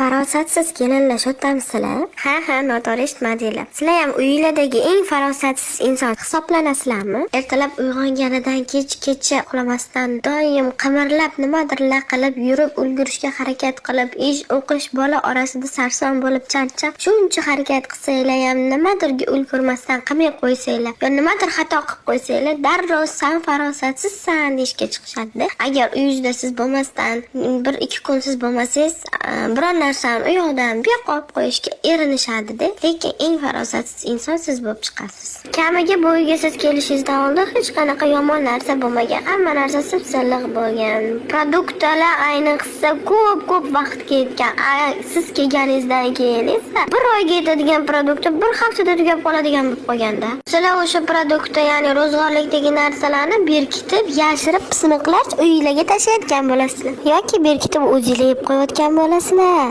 Farosatsiz kelinlar sho'tamisizlar? Ha, noto'g'ri eshitmadinglar. Sizlar ham uyinglardagi eng farosatsiz inson hisoblanasizlarmi? Ertalab uyg'onganidan kechgacha uxlamasdan doim qimirlab nimadirlar qilib yurib ulgurishga harakat qilib, ish, o'qish, bola orasida sarson bo'lib charchab, shuncha harakat qilsanglar ham nimadirga ulgurmasdan qilmay qo'ysanglar yo nimadir xato qilib qo'ysanglar, darrov san farosatsizsan deyishga chiqishadi. Agar uyingizda siz bo'lmasdan 1-2 kun siz bo'lmasangiz, biror narsani u yoqdan bu yoqqa olib qo'yishga erinishadi-da. Lekin eng farosatsiz inson siz bo'lib chiqasiz. Kamiga bu uyga siz kelishingizdan oldin hech qanaqa yomon narsa bo'lmagan. Hamma narsa sip-silliq bo'lgan. Produktlar ayniqsa ko'p-ko'p vaqt ketgan. Siz kelganingizdan keyin esa bir oyga yetadigan produktlar bir haftada tugab qoladigan bo'lib qolganda. Sizlar o'sha produktni, ya'ni ro'zg'orlikdagi narsalarni berkitib, yashirib, pismiqlab uyinglarga tashlayotgan bo'lasizlar yoki berkitib o'zinglar yeb qo'yayotgan bo'lasizlar.